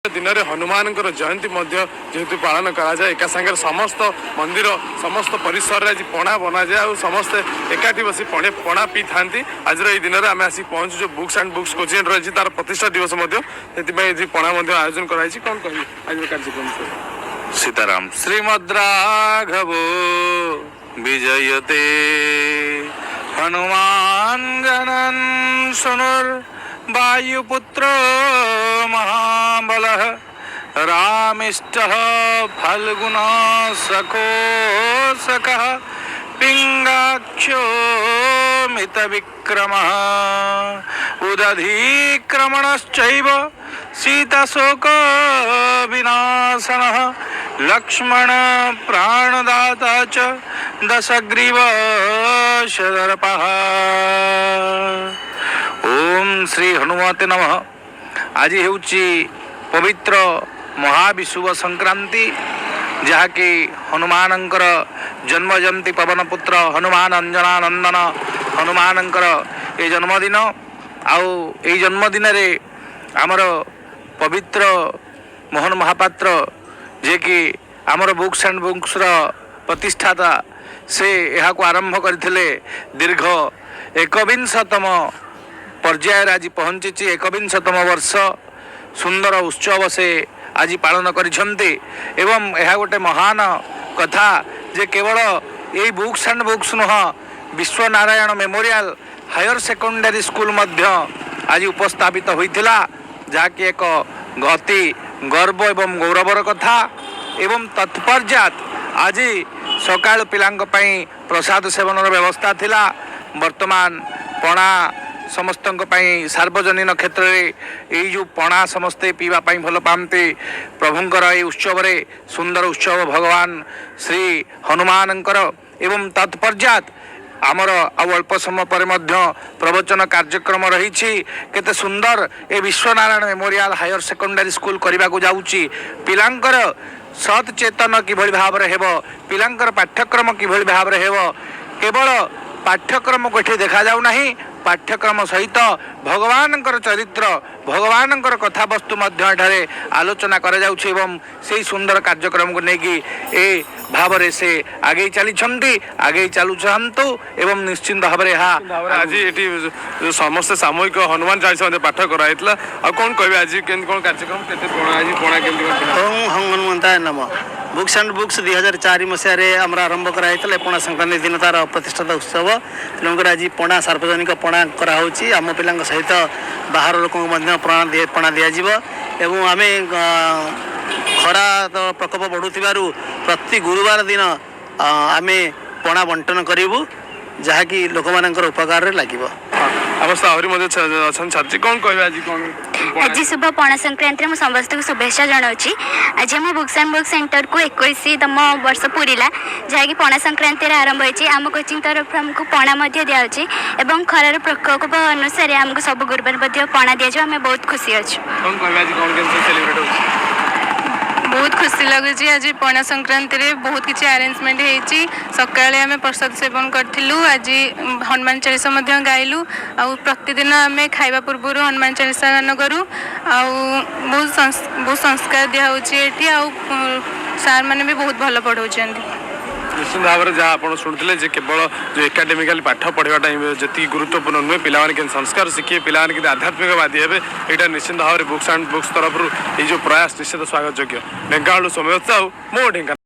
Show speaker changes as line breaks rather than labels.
ଦିନରେ ହନୁମାନଙ୍କର ଜୟନ୍ତୀ ମଧ୍ୟ ଯେହେତୁ ପାଳନ କରାଯାଏ, ଏକା ସାଙ୍ଗରେ ସମସ୍ତ ମନ୍ଦିର, ସମସ୍ତ ପରିସରରେ ଆଜି ପଣା ବନାଯାଏ ଆଉ ସମସ୍ତେ ଏକାଠି ବସି ପଣା ପିଇଥାନ୍ତି। ଆଜିର ଏଇ ଦିନରେ ଆମେ ଆସିକି ପହଞ୍ଚୁଛୁ, ବୁକ୍ସ ଆଣ୍ଡ ବୁକ୍ସ କୋଚିଂ ରହିଛି, ତାର ପ୍ରତିଷ୍ଠା ଦିବସ ମଧ୍ୟ, ସେଥିପାଇଁ ଆଜି ପଣା ମଧ୍ୟ ଆୟୋଜନ କରାଯାଇଛି। କ'ଣ କହିବି ଆଜିର କାର୍ଯ୍ୟକ୍ରମ ବିଷୟରେ?
ସୀତାରାମ। ଶ୍ରୀମଦ୍ ରାଘବ ବିଜୟତେ ହନୁମାନ ଗଣନ ସୁନୁର ବାୟୁପୁତ୍ର ମହାବଳ ରାମିଷ୍ଠ ଫାଲ୍ଗୁନ ସଖୋ ସଖ ପିଙ୍ଗାକ୍ଷୋ ମିତ ବିକ୍ରମ ଉଦଧିକ୍ରମଣଶ୍ଚୈବ ସୀତାଶୋକ ବିନାଶନः ଲକ୍ଷ୍ମଣ ପ୍ରାଣଦାତା ଚ ଦଶଗ୍ରୀବ ଶଦର୍ପः। ଓମ୍ ଶ୍ରୀ ହନୁମତେ ନମଃ। ଆଜି ହେଉଛି ପବିତ୍ର ମହାବିଷୁବ ସଂକ୍ରାନ୍ତି, ଯାହାକି ହନୁମାନଙ୍କର ଜନ୍ମ ଜୟନ୍ତୀ। ପବନ ପୁତ୍ର ହନୁମାନ, ଅଞ୍ଜନା ନନ୍ଦନ ହନୁମାନଙ୍କର ଏ ଜନ୍ମଦିନ। ଆଉ ଏଇ ଜନ୍ମଦିନରେ ଆମର ପବିତ୍ର ମୋହନ ମହାପାତ୍ର, ଯିଏକି ଆମର ବୁକ୍ସ ଆଣ୍ଡ ବୁକ୍ସର ପ୍ରତିଷ୍ଠାତା, ସେ ଏହାକୁ ଆରମ୍ଭ କରିଥିଲେ। ଦୀର୍ଘ ଏକବିଂଶତମ ପର୍ଯ୍ୟାୟରେ ଆଜି ପହଞ୍ଚିଛି। ଏକବିଂଶତମ ବର୍ଷ ସୁନ୍ଦର ଉତ୍ସବ ସେ ଆଜି ପାଳନ କରିଛନ୍ତି ଏବଂ ଏହା ଗୋଟେ ମହାନ କଥା ଯେ କେବଳ ଏଇ ବୁକ୍ସ ଆଣ୍ଡ ବୁକ୍ସ ନୁହଁ, Bishwanarayan memorial higher secondary school ମଧ୍ୟ ଆଜି ଉପସ୍ଥାପିତ ହୋଇଥିଲା, ଯାହାକି ଏକ ଅତି ଗର୍ବ ଏବଂ ଗୌରବର କଥା। ଏବଂ ତତ୍ପଶ୍ଚାତ ଆଜି ସକାଳୁ ପିଲାଙ୍କ ପାଇଁ ପ୍ରସାଦ ସେବନର ବ୍ୟବସ୍ଥା ଥିଲା। ବର୍ତ୍ତମାନ ପଣା ସମସ୍ତଙ୍କ ପାଇଁ ସାର୍ବଜନୀନ କ୍ଷେତ୍ରରେ ଏଇ ଯେଉଁ ପଣା ସମସ୍ତେ ପିଇବା ପାଇଁ ଭଲ ପାଆନ୍ତି। ପ୍ରଭୁଙ୍କର ଏଇ ଉତ୍ସବରେ, ସୁନ୍ଦର ଉତ୍ସବ ଭଗବାନ ଶ୍ରୀ ହନୁମାନଙ୍କର। ଏବଂ ତତ୍ପଶ୍ଚାତ ଆମର ଆଉ ଅଳ୍ପ ସମୟ ପରେ ମଧ୍ୟ ପ୍ରବଚନ କାର୍ଯ୍ୟକ୍ରମ ରହିଛି। କେତେ ସୁନ୍ଦର ଏ Bishwanarayan memorial higher secondary school କରିବାକୁ ଯାଉଛି। ପିଲାଙ୍କର ସତ୍ ଚେତନ କିଭଳି ଭାବରେ ହେବ, ପିଲାଙ୍କର ପାଠ୍ୟକ୍ରମ କିଭଳି ଭାବରେ ହେବ, କେବଳ ପାଠ୍ୟକ୍ରମକୁ ଏଠି ଦେଖାଯାଉ ନାହିଁ, ପାଠ୍ୟକ୍ରମ ସହିତ ଭଗବାନଙ୍କର ଚରିତ୍ର, ଭଗବାନଙ୍କର କଥାବସ୍ତୁ ମଧ୍ୟ ଏଠାରେ ଆଲୋଚନା କରାଯାଉଛି ଏବଂ ସେଇ ସୁନ୍ଦର କାର୍ଯ୍ୟକ୍ରମକୁ ନେଇକି ଏ ଭାବରେ ସେ ଆଗେଇ ଚାଲିଛନ୍ତି। ଆଗେଇ ଚାଲୁଥାନ୍ତୁ ଏବଂ ନିଶ୍ଚିନ୍ତ ଭାବରେ ଏହା
ଭାବରେ ଆଜି ଏଠି ଯୋଉ ସମସ୍ତେ ସାମୂହିକ ହନୁମାନ ଚାଳିଶା ମଧ୍ୟ ପାଠ କରାଯାଇଥିଲା। ଆଉ କ'ଣ କହିବେ, ଆଜି କେମିତି କ'ଣ କାର୍ଯ୍ୟକ୍ରମ, କେତେ ପଣା, ଆଜି ପଣା କେମିତି କ'ଣ ଥିଲା?
ଓಂ ହଂ ହନୁମନ୍ତାୟ ନମ। ବୁକ୍ସ ଆଣ୍ଡ ବୁକ୍ସ 2004 ମସିହାରେ ଆମର ଆରମ୍ଭ କରାଯାଇଥିଲା। ପଣା ସଂକ୍ରାନ୍ତି ଦିନ ତାର ପ୍ରତିଷ୍ଠାତା ଉତ୍ସବ। ତେଣୁକରି ଆଜି ପଣା, ସାର୍ବଜନିକ ପଣା କରାହେଉଛି। ଆମ ପିଲାଙ୍କ ସହିତ ବାହାର ଲୋକଙ୍କୁ ମଧ୍ୟ ପଣା ଦିଆଯିବ ଏବଂ ଆମେ ଖରା ତ ପ୍ରକୋପ ବଢ଼ୁଥିବାରୁ ପ୍ରତି ଗୁରୁବାର ଦିନ ଆମେ ପଣା ବଣ୍ଟନ କରିବୁ, ଯାହାକି ଲୋକମାନଙ୍କର ଉପକାରରେ ଲାଗିବ।
ଆମ ସହ ଆହୁରି ମଧ୍ୟ ଅଛନ୍ତି ଛାତ୍ରୀ। କ'ଣ କହିବେ, ଆଜି କ'ଣ ପଣା?
ଆଜି ଶୁଭ ପଣା ସଂକ୍ରାନ୍ତିରେ ମୁଁ ସମସ୍ତଙ୍କୁ ଶୁଭେଚ୍ଛା ଜଣାଉଛି। ଆଜି ଆମ ବୁକ୍ସ ଆଣ୍ଡ ବୁକ୍ସ ସେଣ୍ଟରକୁ 21ତମ ବର୍ଷ ପୁରିଲା, ଯାହାକି ପଣା ସଂକ୍ରାନ୍ତିରେ ଆରମ୍ଭ ହୋଇଛି। ଆମ କୋଚିଂ ତରଫରୁ ଆମକୁ ପଣା ମଧ୍ୟ ଦିଆଯାଉଛି ଏବଂ ଖରାର ପ୍ରକୋପ ଅନୁସାରେ ଆମକୁ ସବୁ ଗୁରୁବାର ମଧ୍ୟ ପଣା ଦିଆଯିବ। ଆମେ ବହୁତ ଖୁସି ଅଛୁ।
କ'ଣ କହିବେ, ଆଜି କ'ଣ କେମିତି ସେଲିବ୍ରେଟ୍ ହେଉଛି?
ବହୁତ ଖୁସି ଲାଗୁଛି। ଆଜି ପଣା ସଂକ୍ରାନ୍ତିରେ ବହୁତ କିଛି ଆରେଞ୍ଜମେଣ୍ଟ ହେଇଛି। ସକାଳେ ଆମେ ପ୍ରସାଦ ସେବନ କରିଥିଲୁ। ଆଜି ହନୁମାନ ଚାଳିଶା ମଧ୍ୟ ଗାଇଲୁ। ଆଉ ପ୍ରତିଦିନ ଆମେ ଖାଇବା ପୂର୍ବରୁ ହନୁମାନ ଚାଳିଶା ଗାନ କରୁ। ଆଉ ବହୁତ ସଂସ୍କାର ଦିଆହେଉଛି ଏଠି। ଆଉ ସାର୍ ମାନେ ବି ବହୁତ ଭଲ ପଢ଼ଉଛନ୍ତି।
ନିଶ୍ଚିତ ଭାବରେ ଯାହା ଆପଣ ଶୁଣୁଥିଲେ ଯେ କେବଳ ଯେଉଁ ଏକାଡେମିକାଲି ପାଠ ପଢ଼ିବାଟା ହିଁ ଯେତିକି ଗୁରୁତ୍ୱପୂର୍ଣ୍ଣ ନୁହେଁ, ପିଲାମାନେ କେମିତି ସଂସ୍କାର ଶିଖିବେ, ପିଲାମାନେ କେମିତି ଆଧ୍ୟାତ୍ମିକବାଦୀ ହେବେ, ଏଇଟା ନିଶ୍ଚିତ ଭାବରେ ବୁକ୍ସ ଆଣ୍ଡ ବୁକ୍ସ ତରଫରୁ ଏଇ ଯେଉଁ ପ୍ରୟାସ ନିଶ୍ଚିତ ସ୍ୱାଗତ ଯୋଗ୍ୟ। ଢେଙ୍କାନାଳରୁ ସୌମ୍ୟ ସାହୁ, ମୋ ଢେଙ୍କାନାଳ।